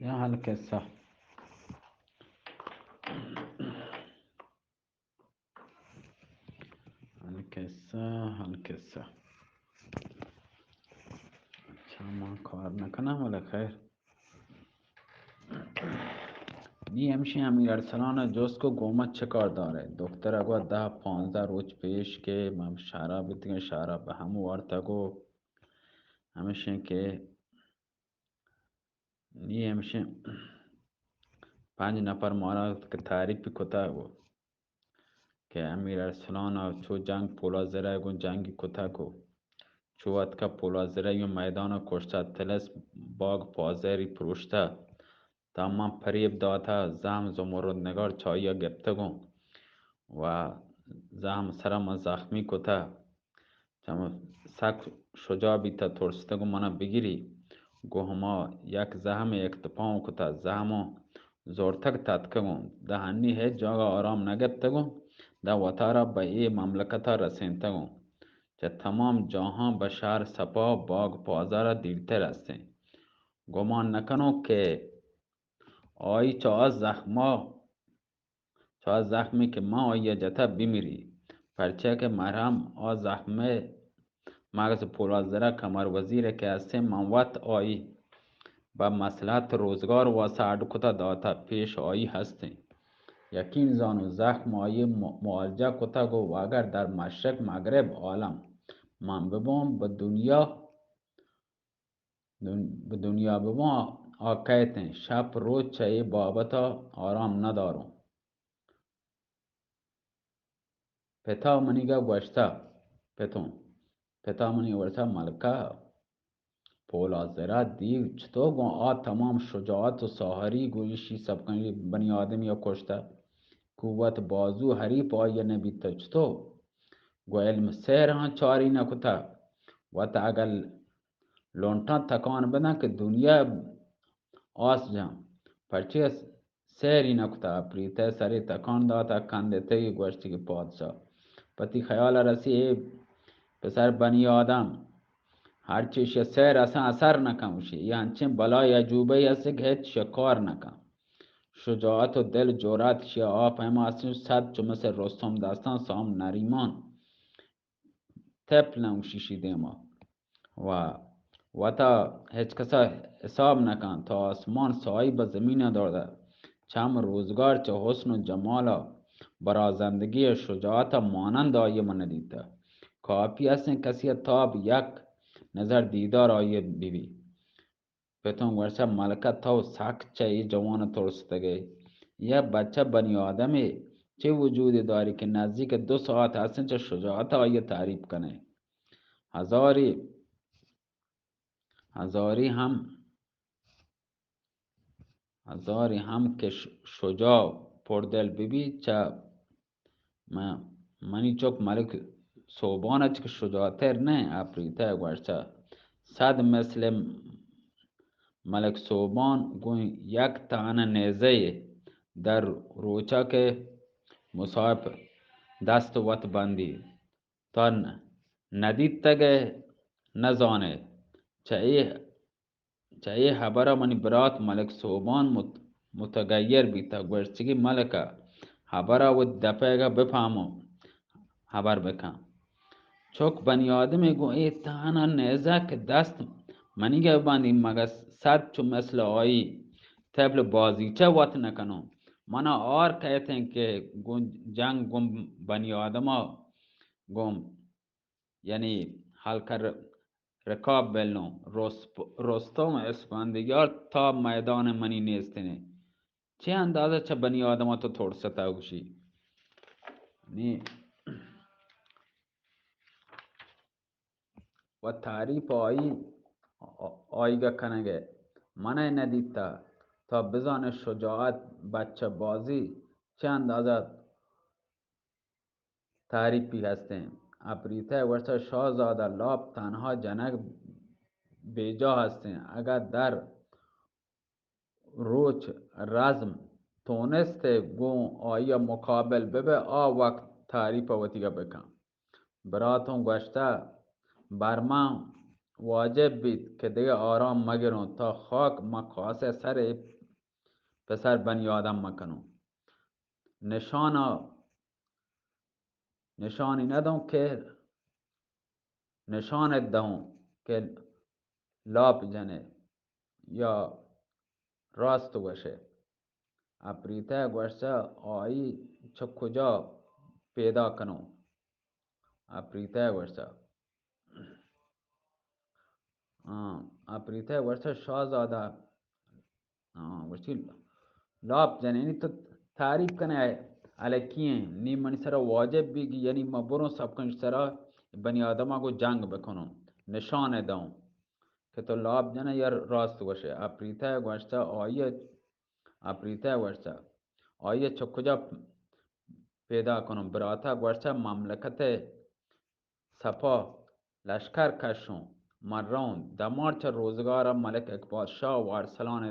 یا ہل قصہ، ہل قصہ، ہل قصہ۔ اچھا، ما کار نہ کناں، ولی خیر۔ نی ہمشی امیر ارسلان ءَ جست کو گوما چہ کار دارے؟ دکتر ءَ گو دہ پانزدہ روچ پیش کہ من شہرا بیتگیں، شہرا بہ ہم وارتگ و ہمشیں کہ نی ہمشیں پنج نفر مارا کہ تعریف کتگ و کہ امیر ارسلان ءَ چو جنگ پولازرہ گوں جنگی کتگ و چو اتکہ پولازرہ یوں میدان ءَ کشتہ، تلس باگ پازری پروشتہ، تا من پریب داتہ، زہم زمرد نگار چہ آئی ءَ گپتگوں و زہم سرا من زخمی کتہ۔ چم سک شجاع بیتہ، ترستگوں منا بگری۔ گوں ہما یک زہمے یک تپاؤں کتہ، زہماں زورتگ تتکگوں، داں ہنی ہچ جاگہ آرام نہ گپتگوں، داں وتارا بہ اے مملکتا رسینتگوں۔ چہ تمام جاہاں بہ شہر سپاہ باگ پازارا دیرتر ہستیں۔ گمان نکنوں کہ آئی چہ آ زخما چہ آ زخمے کہ من آئی ءَ جتہ بمری، پرچا کہ مرہم آ زخمے مغز پولازرہ کمر وزیر کہ ہستیں، من وت آئی بہ مصلحت روزگار واسطہ اڈ کتہ داتہ، پیش آئی ہستیں۔ یقین زانوں زخم آئی م-، معالجہ کتگ و اگر در مشرق مغرب عالم من بباں، بہ دنیا دن-، بہ دنیا بباں، آ کئیت انت۔ شپ روچ چہ اے بابت ءَ آرام نہ داروں۔ پتا منیگ ءَ گوشتہ، پتوں، پتا منی گوشتہ، ملکہ پولازرہ دیو چتو گوں آ تمام شجاعت و ساہری گوں ایشی سبکنی بنی آدمی ءَ کشتہ، قوت بازو حریف آئی ءَ نہ بیتہ چتو؟ گوں علم سحر ہاں چاری نہ کتہ، وت اگل لونٹاں تکان بداں کہ دنیا آس جاں، پرچے سحری نہ کتہ۔ اپریتہ سرے تکان داتہ، کندتگی گوشتی کہ پادشاہ پتی خیال رسی، اے پسر بنی آدم ہر چیز سحر اساں اثر نہ کن، گوشی، یہ انچیں بلائے عجوبہ است کہ ہچ شکار نہ کن۔ شجاعت و دل جرأت شیا آ پیما استیں، صد چو مثل رستم دستان سام نریمان تپل نہ گوشی شی دیما و وتا ہچ کسا حساب نہ کن، تا آسمان سائی بہ زمین دردہ۔ چم روزگار چہ حسن و جمالا برازندگی شجاعتا مانند آئی من ندیتہ۔ کافی استیں کسی تاب یک نظر دیدار آئی ببی۔ پتوں گوشت، ملکہ تو سک چہ اے جوان ترستگئے۔ یک بچہ بنی آدمے چے وجودے داری کہ نزیک دو ساعت ہستیں چہ شجاعت آئی تعریف کنئے۔ ہزاری، ہزاری ہم، ہزاری ہم کہ ش-، شجاع پردل ببی چہ من، منی چک ملک سوبان اچ کہ شجاعتر نہ، اپریتہ گوشتہ، صد مثل ملک سوبان گوں یک تانہ نیزہ در روچا کہ مصاحب دست وت بندی، تا ن-، ندیتگئے نزانئے۔ چہ اے چہ اے ہبرا منی برات ملک سوبان مت-، متغیر بیتہ، گوشتگی ملکہ ہبرا وت دپیگا بفہمو، ہبر بکن۔ چک بنی آدمے گوں اے تہنا نیزہ کہ دست منیگا ببندی، مگہ صد چو مثل آئی طبل بازیچہ وت نکنوں۔ منا آر کئیتیں کہ گوں جنگ گوں بنی آدما گوں یعنی ہلکر رکاب بلوں، رس-، رستم اسفندیار تا میدان منی نیستنے۔ چہ اندازہ چہ بنی آدم تو ترستہ گوشی۔ نی و تعریف آئی، آئیگا کنگے۔ من ندیتا تا بزانے شجاعت بچہ بازی چہ اندازہ تعریفی ہستیں۔ اپریتہ گوشتہ، شاہزادہ لاپ تنہا جنگ بیجا ہستیں۔ اگاں در روچ رزم تونستے گوں آئی مقابل ببے، آ وقت تعریف وتیگا بکن۔ براتوں گوشتہ، برماں واجب بیت کہ دگہ آرام مگروں، تا خاک ما خاص سر اے پسر بنی آدم مکنوں۔ نشانا، نشانی ندوں کہ نشانت دہوں کہ لاپ جنے یا راست گوشے۔ اپریتہ گوشتہ، آئی چہ کجا پیدا کنوں؟ اپریتہ گوشتہ، آ، اپریتہ گوشتہ، شاہزادہ، آ، گوشتی، لاپ جنے، یعنی تو تعریف کنے الکی ہیں، نی منی سرا واجب بیگی، یعنی ما بروں سبکنش سرا بنی آدما گو جنگ بکنوں، نشان دوں کہ تو لاپ جنے یا راست گوشے۔ اپریتہ گوشتہ، آئی، اپریتہ گوشتہ، آئی چہ کجا پیدا کنوں؟ براتا گوشتہ، مملکت سپا لشکر کشوں، من روں دمار چہ روزگار ملک اقبال شاہ و ارسلان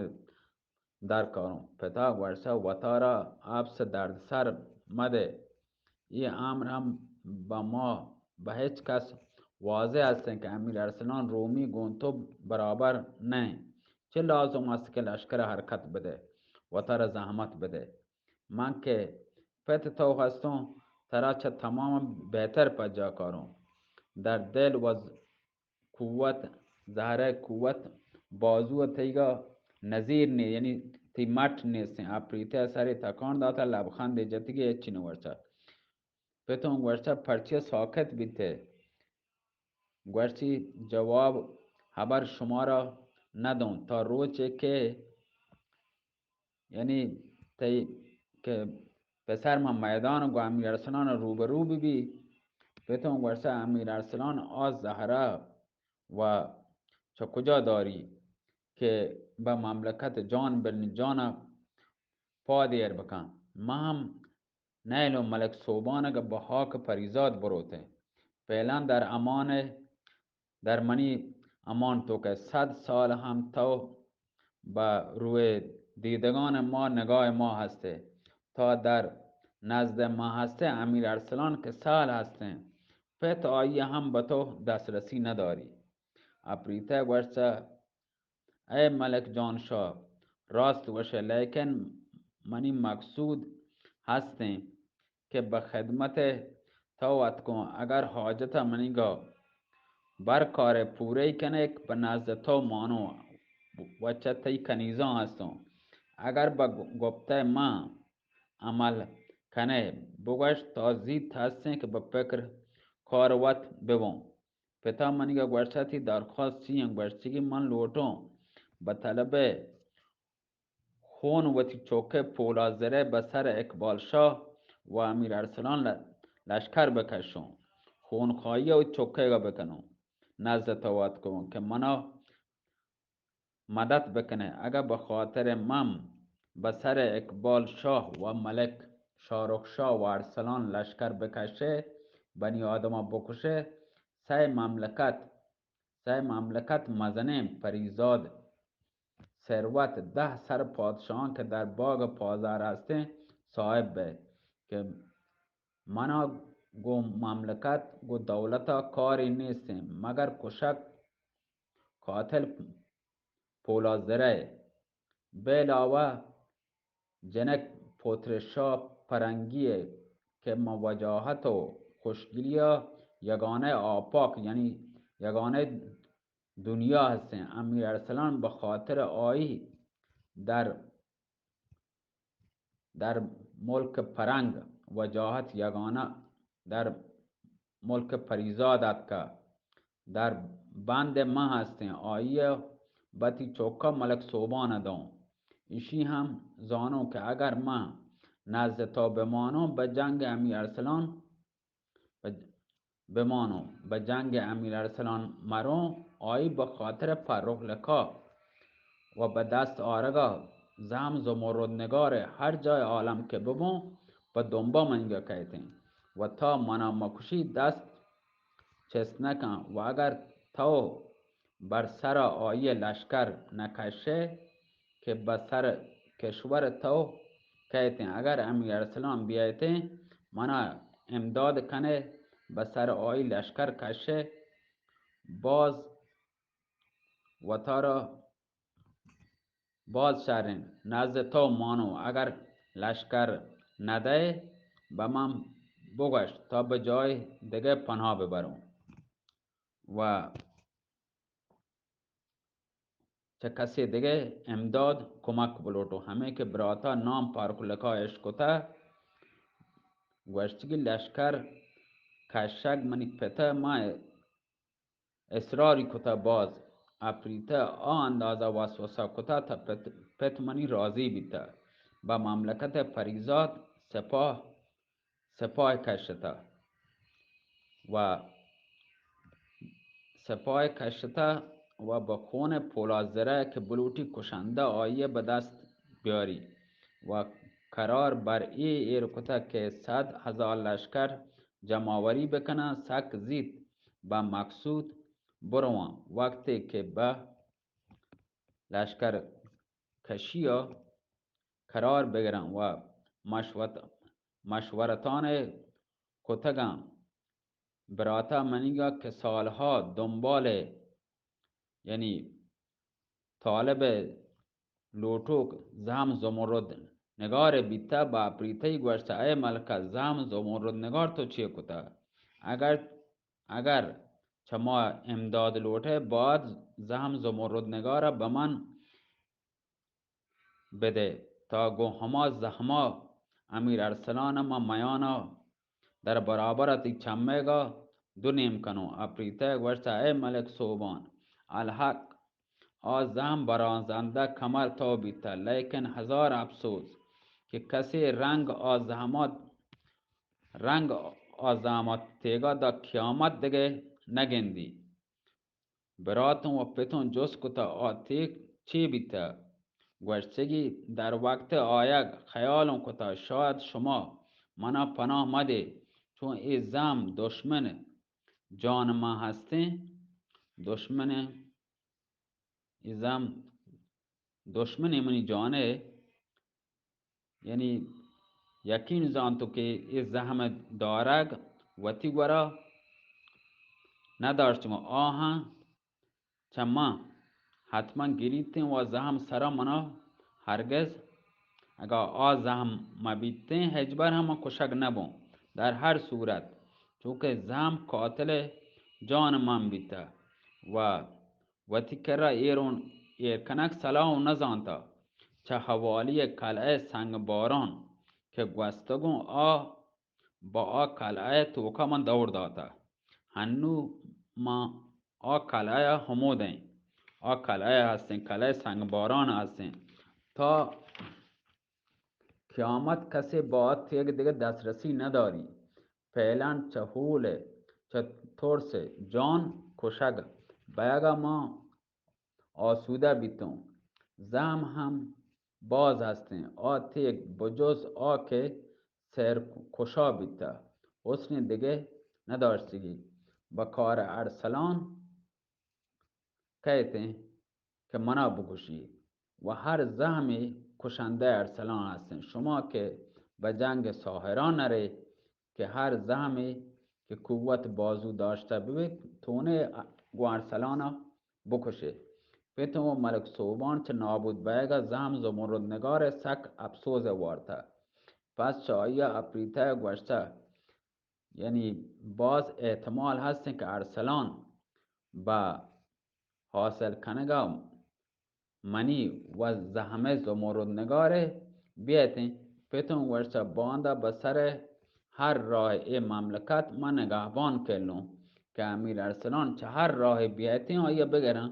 درکاروں۔ پتا گوشتہ، وتارا اپس دردسر مدے، اے امر ہم بہ ما، بہ ہچ کس واضح ہستیں کہ امیر ارسلان رومی گوں تو برابر نہ انت۔ چہ لازم است کہ لشکر حرکت بدے، وتارا زحمت بدے۔ من کہ پت تو ہستوں، ترا چہ تمام بہتر پجا کاروں۔ در دل و قوت، زہرہ قوت، بازو تئیگا نظیر نے، یعنی تئی مٹ نیستیں۔ اپریتہ سرے تکان داتا، لبخندے جتگی، ہچی نہ گوشتا۔ پتوں گوشتا، پرچیا ساکت بیتے؟ گوشتی، جواب ہبر شمارا ندوں، تا روچے کہ یعنی تئی کہ پسر ما میدان گو امیر ارسلان روبرو ببی۔ پتوں گوشتہ، امیر ارسلان آ زہرہ و چہ کجا داری کہ بہ مملکت جان بن جانا پاد ایر بکن؟ ما ہم نیلوں ملک سوبانگ بہ خاک پریزاد بروتیں۔ فعلاً در امان در منی امان توکہ، صد سال ہم تو بہ روئے دیدگان ما نگاہ ما ہستے، تا در نزد ما ہستے امیر ارسلان کہ سہل ہستیں، پت آئی ہم بہ تو دسترسی نداری۔ اپریتہ گوشتہ، اے ملک جان شاہ، راست گوشے، لیکن منی مقصود ہستیں کہ بہ خدمت تو اتکوں، اگر حاجت منیگا بر کارے پورئی کنے، بہ نزد تو مانوں و چہ تئی کنیزاں ہستوں۔ اگر بہ گپتہ من عمل کنے، بگوش تا زیت ہستیں کہ بہ فکر کار وت ببوں۔ پتا منیگا گوشتہ، تئی درخواست چی انت؟ گوشتگی من لوٹوں بہ طلب خون وتی چوکہ پولاد زرہ بہ سر اقبال شاہ و امیر ارسلان ل-، لشکر بکشوں، خونخواہی و چوکہ گا بکنوں، نزد تو اتکوں کہ منا مدد بکنے۔ اگہ بہ خاطر من بہ سر اقبال شاہ و ملک شاہ رخ شاہ و ارسلان لشکر بکشے، بنی آدما بکشے، سئے مملکت، سئے مملکت مزنیں پریزاد ثروت، دہ سر پادشاہاں کہ در باغ پازار ہستیں، صاحب بئے کہ منا گوں مملکت گوں دولتا کارے نیستیں مگر کشک قاتل پولاد زرہ ء۔ بہ علاوہ جنک پتر شاہ پرنگی ء کہ من وجاہت و خوشگلی ء یگانہ آپاک، یعنی یگانہ دنیا ہستیں۔ امیر ارسلان بہ خاطر آئی در در ملک پرنگ وجاہت یگانہ در ملک پریزاد اتکہ، در بند من ہستیں، آئی ء بتی چوکا ملک سوبان ء دوں۔ ایشی ہم زانوں کہ اگر من نزد تو بمانوں، بہ جنگ امیر ارسلان بہ، بمانوں، بہ جنگ امیر ارسلان مروں، آئی بہ خاطر فرخ لقا و بہ دست آرگا زہم زمرد نگار ہر جای عالم کہ ببوں، پہ دمبا منیگا کئیتیں و تا منا مکشی دست چست نکن و اگر تو بر سر آئی لشکر نکشے کہ بہ سر کشور تو کئیتیں۔ اگر امیر ارسلان بیایتیں، منا امداد کنے، بہ سر آئی لشکر کشے، باز وتارا باز شریں، نزد تو مانو، اگر لشکر ندئے، بہ من بگوش، تا بہ جای دگہ پناہ ببروں و چہ کسے دگہ امداد کمک بلوٹوں۔ ہمے کہ براتا نام پارکلکا اشکتہ، گوشتگی لشکر کشگ منی پتہ، ما اصراری کتہ باز۔ اپریتہ آ اندازہ وسوسہ کتہ تا پت، پت منی راضی بیتہ۔ بہ مملکت پریزاد سپاہ، سپاہ کشتہ و سپاہ کشتہ و بہ خون پولاد زرہ کہ بلوٹی کشندہ آئی بہ دست بیاری و قرار بر ای ایر کتہ کہ صد ہزار لشکر جمع‌آوری بکناں، سک زیت بہ مقصود برواں۔ وقتے کہ بہ لشکر کشیا قرار بگراں و مشوت، مشورتان کتگاں، براتا منیگا کہ سالہا دنبال، یعنی طالب لوٹوک زہم زمرد نگار بیتہ، بہ اپریتئی گوشتہ، اے ملکہ، زہم زمرد نگار تو چے کتہ؟ اگر، اگر چہ ما امداد لوٹئے، باید زہم زمرد نگارا بہ من بدئے، تا گوں ہما زہما امیر ارسلان ما میانا در برابر تئی چمئیگا دو نیم کنوں۔ اپریتہ گوشتہ، اے ملک سوبان، الحق آ زہم برازندہ کمر تو بیتہ، لیکن ہزار اپسوز کہ کسے رنگ آ زہمات، رنگ آ زہمات تیگا دا قیامت دگہ نگندی۔ براتوں و پتوں جست کتہ، آ تیگ چے بیتہ؟ گوشتگی، در وقت آیگ خیالوں کتہ، شاید شما منا پناہ مدے، چون اے زہم دشمن جان ما ہستیں، دشمن، اے زہم دشمن منی جانے، یعنی یقین زانتو کہ اے زہم دارگ وتی گورا نداشتگوں، آہاں چہ من حتماً گریتیں و زہم سرا منا ہرگز، اگاں آ زہم مبیتیں، ہچبر ہم من کشگ نبوں۔ در ہر صورت، چونکہ زہم قاتل جان من بیتہ و وتی کرا ایرون، ایر کنگ سلاہ و نزانتہ۔ چہ حوالی قلعہ سنگ باران کہ گوستگوں، آ با آ قلعہ توکا من دور داتہ۔ ہنو ما آ قلعہ ہمودیں۔ آ قلعہ ہستیں، قلعہ سنگ باران ہستیں۔ تا قیامت کسے با آ تیگ دگہ دسترسی نداری۔ فعلاً چہ ہول، چہ ترس جان کشگ بئیگا ما آسودہ بیتوں۔ زہم ہم باز ہستیں۔ آ تیگ بجز آ کہ سیر کشا بیتہ، حسن دگہ نداشتگی۔ بہ کار ارسلان کئیتیں کہ منا بکشی و ہر زہمے کشندہ ارسلان ہستیں۔ شما کہ بہ جنگ ساحران نرے کہ ہر زہمے کہ قوت بازو داشتہ ببیت، تونے گوں ارسلانا بکشے۔ پتوں و ملک سوبان چہ نابود بئیگا زہم زمرد نگار سک اپسوز وارتہ۔ پس چہ آئیا اپریتہ گوشتہ، یعنی باز احتمال ہستیں کہ ارسلان بہ حاصل کنگا منی و زہمئے زمرد نگارئے بیئتیں۔ پتوں گوشتہ، باندا بہ سر ہر راہ اے مملکت من نگہبان کلوں کہ امیر ارسلان چہ ہر راہے بیئتیں آئیا بگراں۔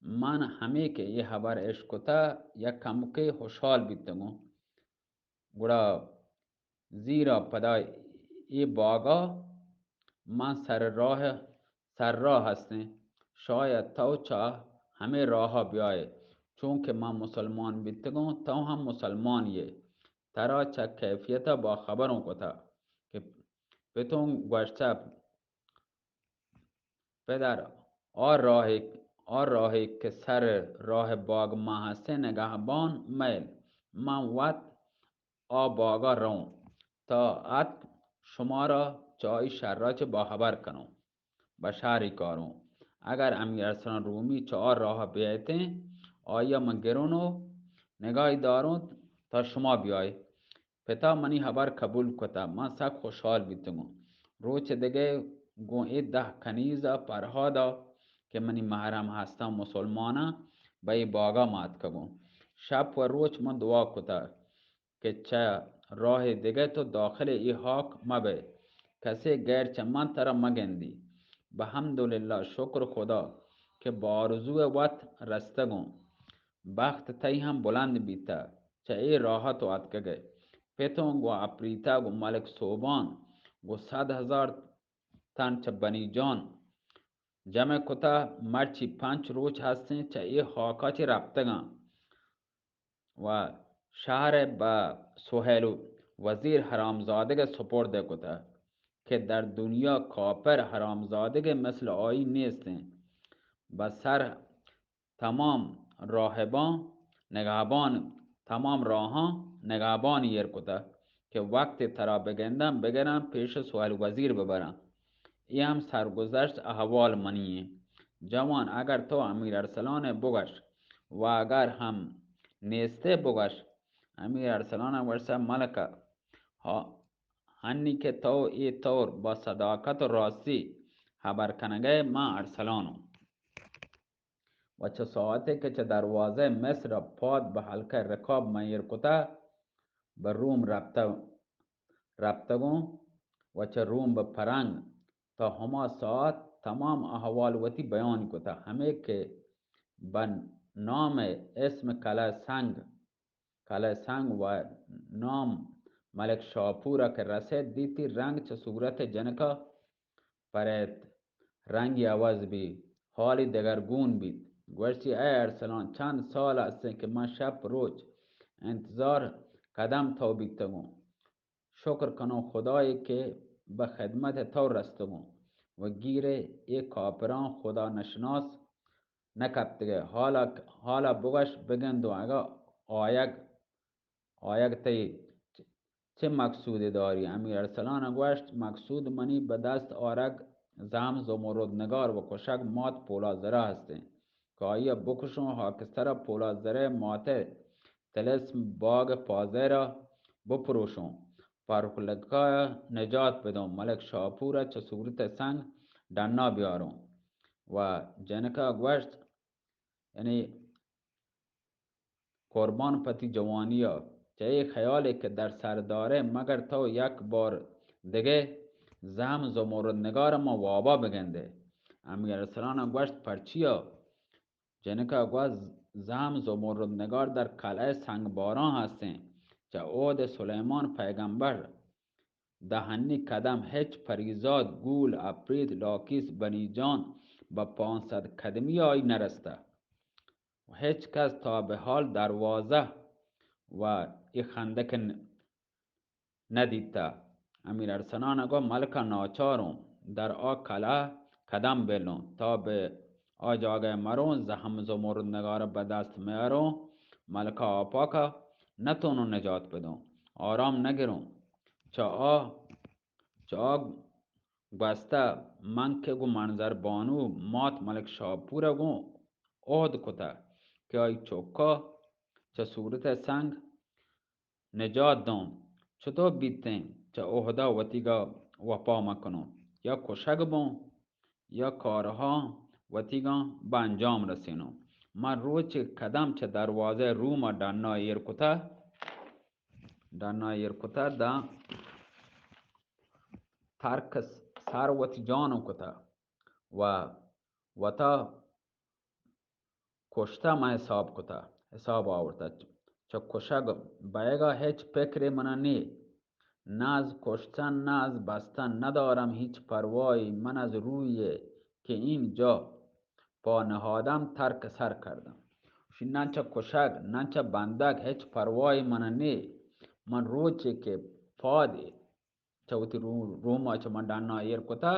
من ہمے کہ اے ہبر اشکتہ یک کمکے خوشحال بیتگوں۔ گڑا زیرا پدا اے باگا من سر راہ، سر راہ ہستیں، شاید تو چہ ہمے راہا بیائے، چونکہ من مسلمان بیتگوں، تو ہم مسلمان یے۔ ترا چہ کیفیتا باخبروں کتہ کہ پتوں گوشتہ، پدر، آ راہے، آ راہے کہ سر راہ باگ ما ہستیں نگہبان مئیل، من وت آ باگا روں، تا اتک شمارا چہ آئی شرا چہ باخبر کنوں، بہ شہری کاروں۔ اگر امیر ارسلان رومی چہ آ راہ بیایتیں، آیا من گرون و نگاہی دارون تا شما بیای۔ پتا منی ہبر قبول کتا، من سک خوشحال بیتگوں۔ روچ دگہ گوں اے دہ کنیزا پرہادا کہ منی محرم ہستاں مسلماناں، بہ اے باگا ما اتکگوں۔ شپ و روچ من دعا کتا کہ چہ راہ دگہ تو داخل اے ہاک مبئے، کسے غیر چہ من ترا مگندی۔ بحمدللہ، شکر خدا کہ بہ آرزوئے وت رستگوں۔ بخت تئی ہم بلند بیتہ، چہ اے راہ تو اتکگئے۔ پتوں گوں اپریتا گوں ملک سوبان گوں صد ہزار تن چہ بنی جان جمع کتہ، مرچی پنچ روچ ہستیں چہ اے ہاکا چہ رپتگاں و شہر بہ سہیل وزیر حرامزادگ سپرد کتہ کہ در دنیا کاپر حرامزادگ مثل آئی نیستیں۔ بہ سر تمام راہباں نگہبان، تمام راہاں نگہبان ایر کتہ کہ وقت ترا بگنداں بگراں پیش سہیل وزیر ببراں۔ اے ہم سرگذشت احوال منی ایں۔ جوان، اگر تو امیر ارسلان ء بگش و اگر ہم نیست ء بگش۔ امیر ارسلان ء گوشت، ملکہ، ہا، ہنی کہ تو اے طور با صداقت و راستی ہبر کنگئے، من ارسلانوں۔ و چہ ساعتے کہ چہ دروازہ مصر ء پاد بہ حلقہ رکاب من ایر کتہ، بہ روم رپتہ، رپتگوں و چہ روم بہ پرنگ تا ہما ساعت تمام احوال وتی بیان کتہ، ہمے کہ بہ نام اسم کلہ سنگ، کلہ سنگ و نام ملک شاپور ء کہ رسیت، دیتی رنگ چہ صورت جنکا پریت، رنگی عوض بی، حالی دگرگون بیت۔ گوشتی، اے ارسلان، چند سال است کہ من شپ روچ انتظار قدم تو بیتگوں۔ شکر کنوں خدائے کہ بہ خدمت تو رستگوں و گیرے اے کاپراں خدا نشناس نہ کپتگے۔ حالا، حالا بگش بگندوں اگاں آیگ آیگ تئی چ-، چہ مقصودے داری؟ امیر ارسلان ء گوشت، مقصود منی بہ دست آرگ زہم زمرد نگار و کشگ مات پولاد زرہ ہستیں کہ آئی ء بکشوں، ہاکستر ء پولاد زرہ مات ء طلسم باگ پازر ء بپروشوں، پارکلکا ء نجات بدوں، ملک شاپور ء چہ صورت سنگ ڈنا بیاروں۔ و جنک ء گوشت، یعنی قربان پتی جوانی ء چہ اے خیالے کہ در سر دارئے، مگر تو یک بار دگہ زہم زمرد نگار ء ما وابا بگندئے۔ امیر ارسلان ء گوشت، پرچیا؟ جنک ء گوشت، زہم زمرد نگار در قلعہ سنگ باران ہستیں، چہ عہد سلیمان پیغمبر دہنی قدم ہچ پریزاد، گول، اپریت، لاکیس، بنی جان بہ پانصد قدمی آئی نرستہ۔ و ہچ کس تا بہ حال دروازہ و اے خندق ن-، ندیتہ۔ امیر ارسلان ء گو ملکہ ناچاروں در آ کلہ قدم بلوں تا بہ آ جاگہ مروں، زہم زمرد نگار بہ دست میاروں، ملکہ آپاکہ نتونوں نجات بدوں، آرام نگروں۔ چہ آ، چہ آ گوستہ من کہ گوں منظر بانو مات ملک شاپور ء گوں عہد کتہ کہ آئی چکا چہ صورت سنگ نجات دوں، چطور بیتیں چہ عہدہ وتیگا وپا مکنوں، یا کشگ بوں یا کارہاں وتیگاں بہ انجام رسینوں۔ من روچے قدم چہ دروازہ روم ء ڈنا ایر کتہ، ڈنا ایر کتہ داں ترک سر وتی جانوں کتہ و وتا کشتہ من حساب کتہ، حساب آورتہ۔ چہ کشگ بئیگا ہچ پکرے منا نے۔ نہ از کشتن، نہ از بستن ندارم هیچ پروایی. من از روی که این جا پا نهادم ترک سر کردم. شی نن چہ کشگ، نن چہ بندگ هچ پرواهی من نے. من روچے کہ پادے چہ وتی رو-، روما چہ من ڈنا ایر کتہ،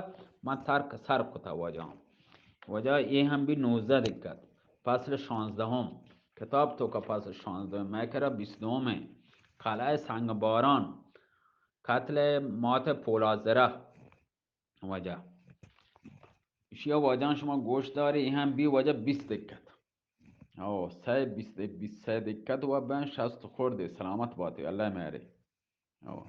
من ترک سر کتہ واجہاں. واجہ اے ہم بی نوزدہ دقت. فصل شانزدہم. کتاب توکا فصل شانزدہم. مئے کرا بیست دوم ایں. قلعہ سنگ باران. قتل مات پولازرہ. واجہ. اشیا واجہاں شما گوش داری، اے ہم بی واجہ بیست دقت۔ او، سئے بیست، بیست سئے دقت و بین شست خوردے، سلامت باتے، اللہ مہرے۔ او۔